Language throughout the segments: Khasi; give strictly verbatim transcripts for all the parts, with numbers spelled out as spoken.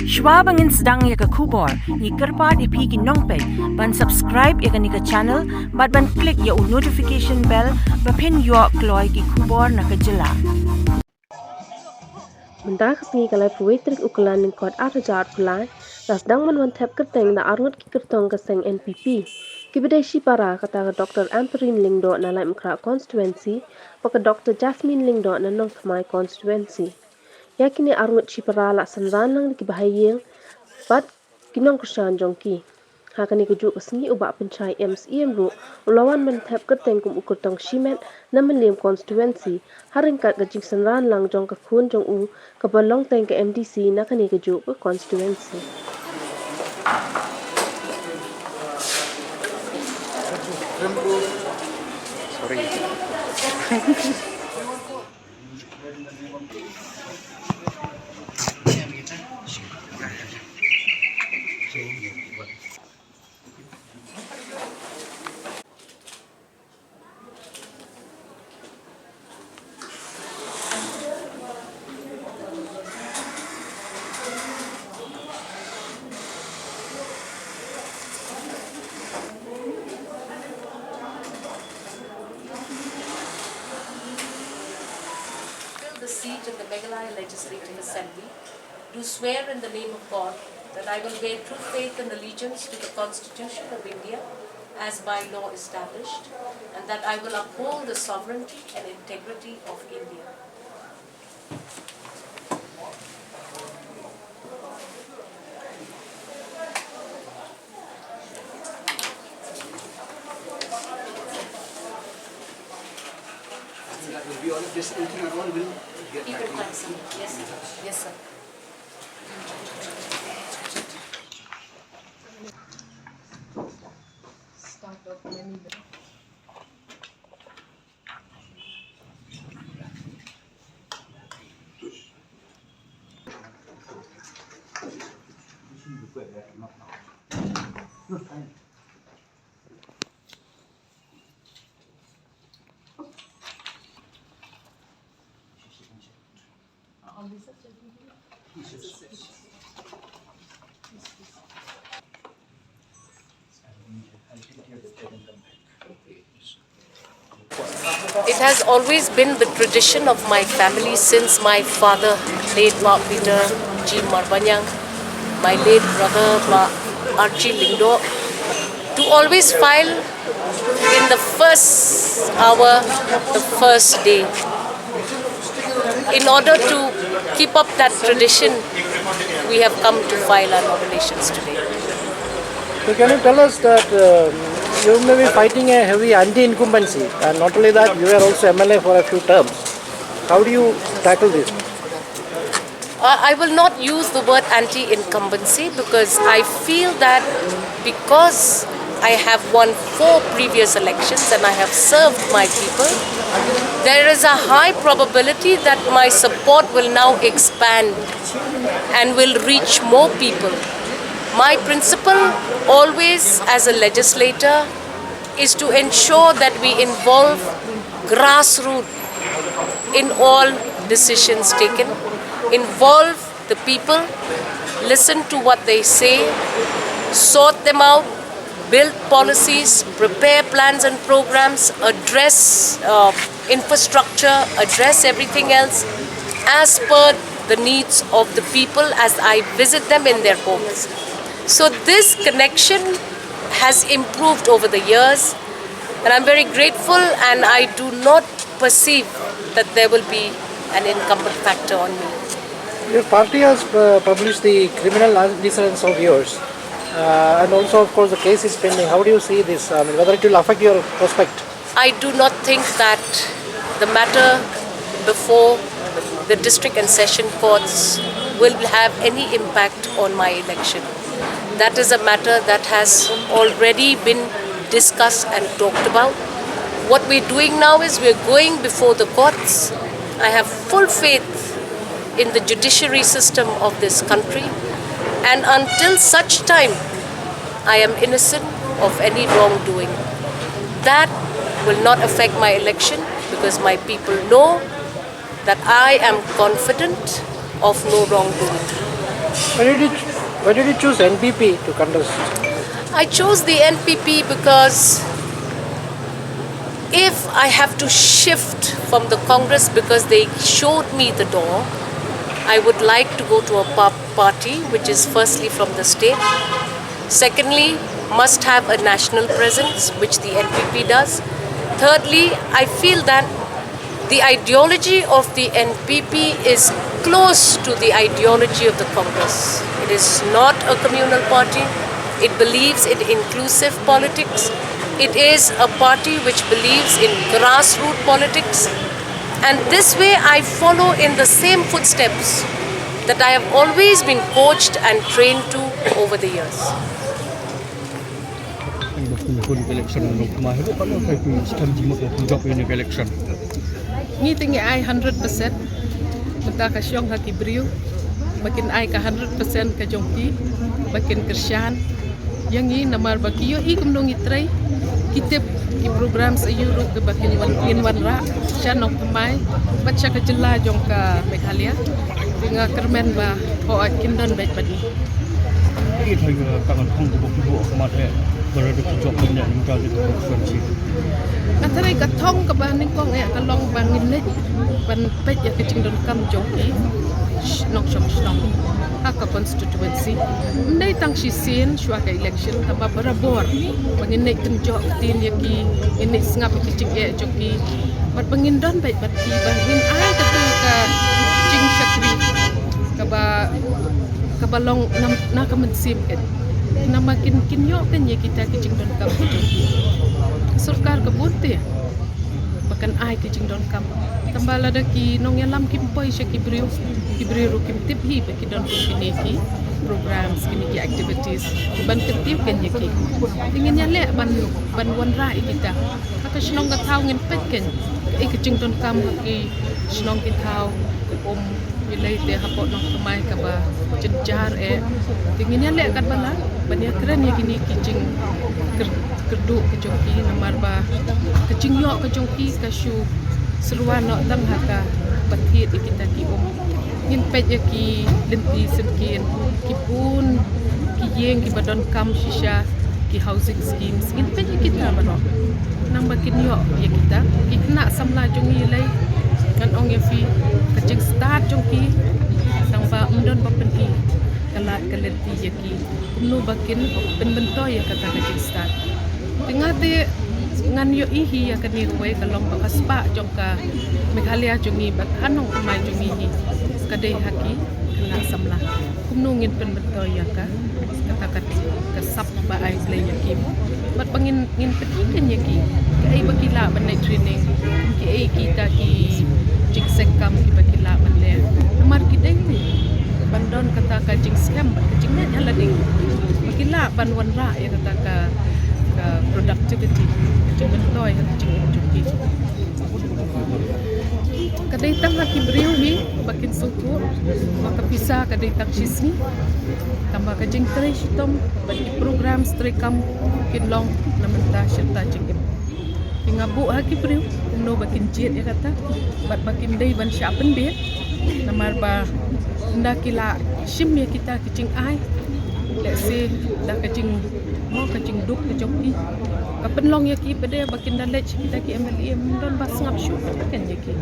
Shwa ba ngin sdang ïa ka khubor, ngi kyrpad ïa phi ki nongpeit ban subscribe ïa kane ka channel bad ban click ïa u notification bell ba phin ïoh kloi ki khubor na ka jylla. Mynta ka sngi ka laiphew wei tarik u Kyllalyngkot arhajar arphew lai, la sdang ban wan thep kyrteng da arngut ki kyrtong ka seng N P P kiba dei shipara, kata ka Doctor Ampareen Lyngdoh na Laitumkhrah constituency bad ka Doctor Jasmine Lyngdoh na Nongthymmai constituency. Ïa kine arngut shipara la synran lang da ki bahaïing bad ki nongkyrshan jong ki. Ha kane kajuh ka sngi u Bah Pynshai M, Syiem ruh u la wan ban thep kyrteng kum u kyrtong shimet na Mylliem constituency, ha ryngkat ka jingsynran lang jong ka khun jong u kaba long teng ka M D C na kane kajuh ka constituency. Fill the seat in the Meghalaya Legislative Assembly, do swear in the name of God that I will bear true faith and allegiance to the Constitution of India as by law established, and that I will uphold the sovereignty and integrity of India. That will be all of this, anything at all will get back to you. Yes, sir. Yes, sir. It has always been the tradition of my family since my father, late Bah Peter G Marbaniang, my late brother Bah Archie Lyngdoh, to always file in the first hour, the first day. In order to keep up that tradition, we have come to file our nominations today. So can you tell us that, um, you may be fighting a heavy anti-incumbency, and not only that, you were also M L A for a few terms. How do you tackle this? Uh, I will not use the word anti-incumbency because I feel that because I have won four previous elections and I have served my people, there is a high probability that my support will now expand and will reach more people. My principle always as a legislator is to ensure that we involve grassroots in all decisions taken, involve the people, listen to what they say, sort them out, build policies, prepare plans and programs, address, uh, infrastructure, address everything else as per the needs of the people as I visit them in their homes. So this connection has improved over the years, and I'm very grateful, and I do not perceive that there will be an incumbent factor on me. Your party has, uh, published the criminal antecedents of yours, uh, and also, of course, the case is pending. How do you see this? I mean, whether it will affect your prospect? I do not think that the matter before the district and session courts will have any impact on my election. That is a matter that has already been discussed and talked about. What we're doing now is we're going before the courts. I have full faith in the judiciary system of this country, and until such time I am innocent of any wrongdoing, that will not affect my election, because my people know that I am confident of no wrongdoing. Why did you, why did you choose N P P to contest? I chose the N P P because if I have to shift from the Congress because they showed me the door, I would like to go to a pa- party which is firstly from the state, secondly, must have a national presence, which the N P P does. Thirdly, I feel that the ideology of the N P P is close to the ideology of the Congress. It is not a communal party. It believes in inclusive politics. It is a party which believes in grassroots politics. And this way I follow in the same footsteps that I have always been coached and trained to over the years. Election, election. Ngi te ngi ai hundred percent. Mynta ka shong ha ki briew ba kin ai ka hundred percent ka jong ki, ba kin kyrshan ïa ngi namar ba ki ïohi kumno ngi trei, ki tip ki programs aïu ruh ba kin wan, kin wanrah sha Nongthymmai bad sha ka jylla jong ka Meghalaya. Te nga kyrmen ba hooid kin don beit bad ngi. Ki thong ka thong ka bok ki bok ka mat eh. Ba da ki jok ban ïa ngi ka ki constituency. Ka tharai ka thong kaba nyngkong eh ka long ba ngin leit ban peit ïa ka jingdonkam jong ki nongshong shnong ha ka constituency. Ym dei tang shisien shuwa ka election, tangba barabor ba ngin leit pynjot ktien ïa ki, ngin leit sngap ïa ki jingeh jong ki bad ba ngin don beit bad ki, ba ngin ai kata ka jingshakri kaba, kaba long na, na ka mynsiem kein. Namar kin, kin ïoh kein ïa kita ki jingdonkam ki jong ki. Sorkar ka bun te ba kan ai ki jingdonkam. Tangba lada ki nongïalam kim poi sha ki briew, ki briew ruh kim tip hi ba ki don kum kine ki programs, kine ki activities ban kyntiew kein ïa ki. Te ngin ïaleh ban, ban wanrah ïa kita. Ha ka shnong ka thaw ngin peit kein kaei ka jingdonkam ha ki shnong ki thaw, um ïalei te hapoh Nongthymmai kaba jynjar eh. Te ngin ïaleh katba lah ban ïakren ïa kine ki jingkyrduh ka jong ki namar ba ka jingïoh ka jong ki ka shu syrwa noh tang ha kaba thied ïa kita ki um. Ngin peit ïa ki lynti syngkien, ki bun ki ïing kiba donkam shisha, ki housing schemes, ngin peit ïa kita baroh. Nang ba kin ïoh ïa kita ki khynnah samla jong ngi lei, ngan ong ïa phi, ka jingstad jong ki tang ba ym don ba pyni ka lad ka lynti ïa ki kumno ba kin pynmyntoi ïa kata ka jingstad. Te nga te ngan ïohi hi ïa kane kawei ka long ba ka spah jong ka Meghalaya jong ngi bad ka Nongthymmai jong ngi hi ka dei ha ki khynnah samla. Kumno ngin pynmyntoi ïa ka, kata ka, ka sap ba ai Blei ïa ki. Bad ba ngin, ngin pyni kein ïa ki kaei ba ki lah ban leh training, kiei kita ki jingseng kam kiba ki lah ban leh. Namar ki dei ban don kata ka jingskhem bad ka jingngeit ha lade ba ki lah ban wanrah ïa kata ka, ka productivity, ka jingmyntoi ha ka jingim jong ki. Ka dei tang ha ki briew hi ba kin sngewthuh ba ka pisa ka dei tang shisngi. Tangba ka jingtrei shitom bad ki programs treikam kin long na mynta shata jingim. Te nga buh ha ki briew kumno ba kin jied ïa kata bad ba kin dei ban shah pynbeit. Namar ba ynda ki la shim ïa kita ki jingai, lehse da ka jing, mo, ka jingduk ka jong ki, ka pynlong ïa ki pat de ba kin da leit sha kita ki M L A, ym don ba sngap shuh kein ïa ki.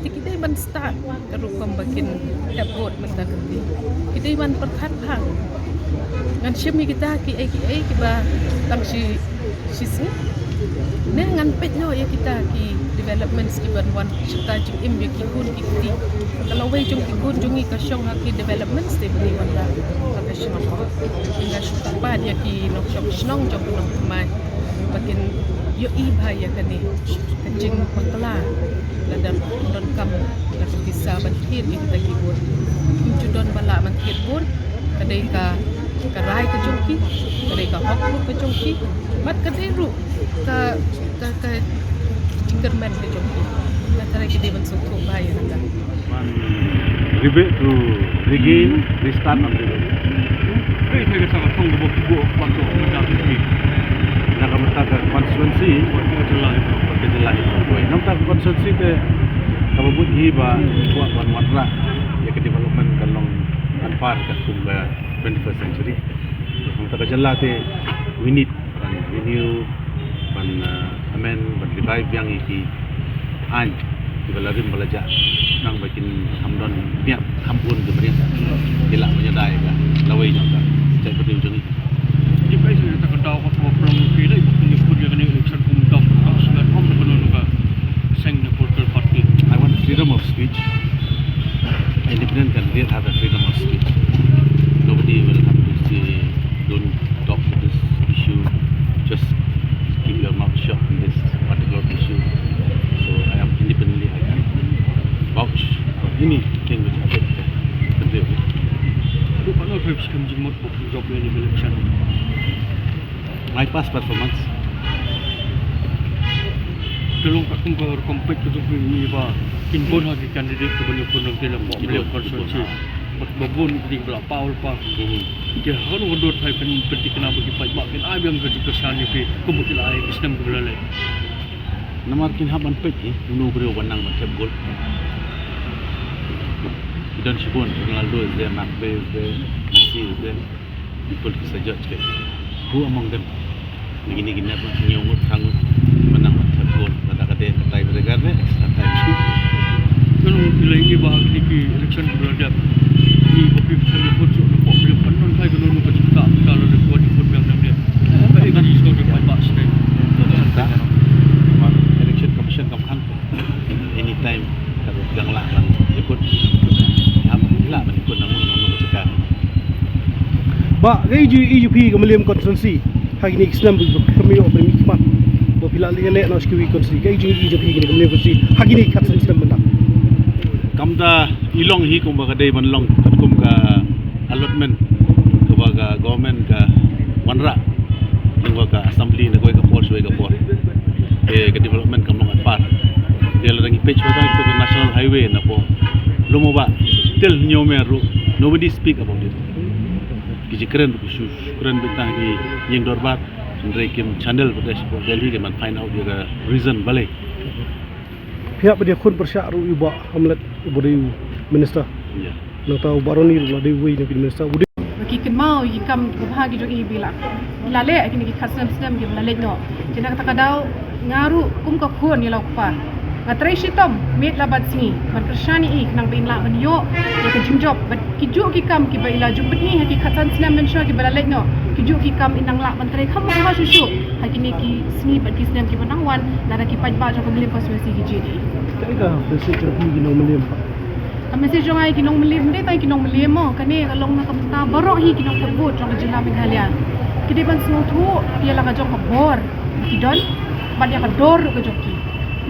Te ki dei ban stad ka rukom ba kin thep vote mynta ka sngi. Ki dei ban pyrkhat bha. Ngan shim ïa kita kiei kiei kiba tang shi, shisngi. Ne ngan peit noh ïa kita ki developments kiban wan shata jingim ïa ki khun ki kti. Ka lawei jong ki khun jong ngi ka shong ha ki developments te ba ngi wanrah ha ka shnong. Nga shu kyrpad ïa ki nongshong shnong jong ka Nongthymmai ba kin ïohi bha ïa kane ka jingbakla lada donkam da ka pisa ban thied ïa kita ki vote. Ym ju don ba lah ban thied vote, ka dei ka, ka rai ka jong ki, ka dei ka hok ruh ka jong ki, bad ka dei ruh ka, ka, ka jingkyrmen ka jong ki. Nga tharai ki dei ban sngewthuh bha ïa kata. Ban rebuild to regain, restart and rebuild. Hei, hei, ka sa ka thong ka bok ki bok, bok, bok, bok, bok, bok. Na ka bynta ka constituency, bad ka jylla hi, bad ka jylla hi, bad ka constituency te kaba bud hi ba kwah ban wanrah ïa ka development ka long. Par katkum ka twenty-first century. Nangta ka jylla te we need ban renew, ban, uh, amend, ban revive biang ïa ki aiñ kiba la rim ba la jah, khnang ba kin kham don bniat, kham bun ki bniat ki lah ban ïada ïa ka lawei jong ka jaitbynriew jong ngi. Tip ai sha kata ka daw ka por prong ki dei ba kin ïakut ïa kane election kum dok ka sngat hom na kano na ka seng na political party. I want freedom of speech. Independent candidate have a freedom of speech. Nobody will have to say, "Don't talk to this issue." Just keep your mouth shut on this particular issue. So I am independently, I can vouch for anything which I did. Thank you. Ruh katno phi skem jingmut ba phi jop ïa kane ka election? My past performance. Te long katkum ka rukom peit ka jong phi ngi ba kin bun ha ki candidate kiba ïakut nongtei lang ba Ki bun, ki bun, constituency. Ha. Bad ba bun ki dei ba la paw lypa. Mhm. Te ha kano ka dur phi pynthikna ba ki paidbah kin ai biang ka jingkyrshan ïa phi kumba ki la ai ki snem kiba la leit? Namar kin hap ban peit hi uno u briew uba nang ban thep goal. Ki don shibun, Ronaldo is there, Mbappe is there, Messi is there. People ki sa judge ka. Who among them? Na kine ki nep hynñiew ngut, phra ngut ba nang ban thep goal. Lada ka dei ka tiebreaker ne extra time. Kano ki la ïohi ba ha kine ki election kiba la dep, ki ba phi pynthikna ba phi ïakut shuh na pop, phi pynthikna ba kano kano ka jingktah ka la dep, ka jingktah biang dang dep. Ba ki shu dep ba state. Election Commission kam khang. Anytime ka dang lah ban ïakut. Ïa, lah ban ïakut na mo na mo ka jaka. Bah, kaei jong i jong phi ka Mylliem constituency ha kine ki snem ba phi ïoh ban mih khmat ba phi la leh leh noh sha kiwei ki constituency, kaei jong i jong phi kine ka Mylliem constituency ha kine ki khatsan snem mynta? Kumta i long hi kumba ka dei ban long katkum ka allotment kaba ka government ka wanrah lyngba ka assembly na kawei ka por sha kawei ka por. Te ka development kam long at par. Te lada ngi peit shwa tang ito ka national highway na pdeng Lumumba till Hynñiewmer ruh, nobody speak about it. Ki jingkren ruh shu kren beit tang ki ïing dorbar. Hynrei kim channel beit sha Delhi, kim ban find out ïa ka reason balei. Phi hap ban ïakhun pyrshah ruh ïa u Bah Hamlet uba dei u minister. Ïa. Nangta u Bah Ronnie ruh la dei uwei na ki minister uba dei. Ba ki kynmaw ïa ki kam kiba bha ki jong i ba i la, i la leh ha kine ki khatsnem snem kiba la leit noh. Te na kata ka daw nga ruh kum ka khun ïa la u kpa, nga trei shitom miet la bad sngi ban kyrshan ïa i khnang ba in lah ban ïoh ïa ka jingjop bad kijuh ki kam kiba i la ju pyni ha ki khatsan snem mynshuwa kiba la leit noh. Kijuh ki kam in nang lah ban trei kham bha shuh shuh ha kine ki sngi bad ki snem kiba nang wan, lada ki paidbah jong ka Mylliem constituency ki jied ïa i. Kaei ka message jong phi ïa ki nong Mylliem? Ka message jong nga ïa ki nong Mylliem, ym dei tang ïa ki nong Mylliem mo, kane ka long na ka bynta baroh hi ki nongthep vote jong ka jylla Meghalaya. Ki dei ban sngewthuh ïa la ka jong ka bor ba ki don bad ïa ka dor ruh ka jong ki.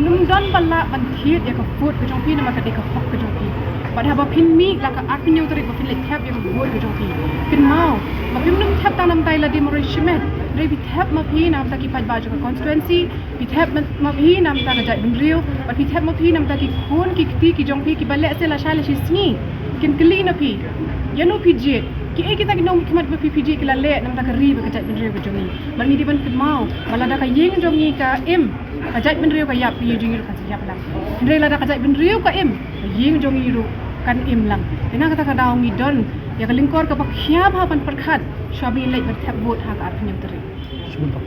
Ym don ba lah ban thied ïa ka vote ka jong phi namar ka dei ka hok ka jong phi. Bad haba phin mih la ka arphew hynñiew tarik ba phin leit thep ïa ka vote ka jong phi, kynmaw ba phim nym thep tang na bynta i la dei marwei shimet, hynrei phi thep ma phi na bynta ki paidbah jong ka constituency. Phi thep ma, ma phi na bynta ka jaitbynriew, bad phi thep ma phi na bynta ki khun ki kti ki jong phi kiba lehse lashai lashisngi kin kylli na phi, ïano phi jied, kiei kita ki nongmihkhmat ba phi, phi jied ki la leh na bynta ka ri bad ka jaitbynriew ka jong ngi. Bad ngi dei ban kynmaw ba lada ka ïing jong ngi ka im, ka jaitbynriew ka ïap, ka ïing jong ngi ruh kan sa ïap lang. Hynrei lada ka jaitbynriew ka im, ka ïing jong ngi ruh kan im lang. Te na kata ka daw ngi don ïa ka lyngkor kaba khia bha ban pyrkhat shwa ba ngin leit ban thep vote ha ka arphew hynñiew tarik. Shibun bha.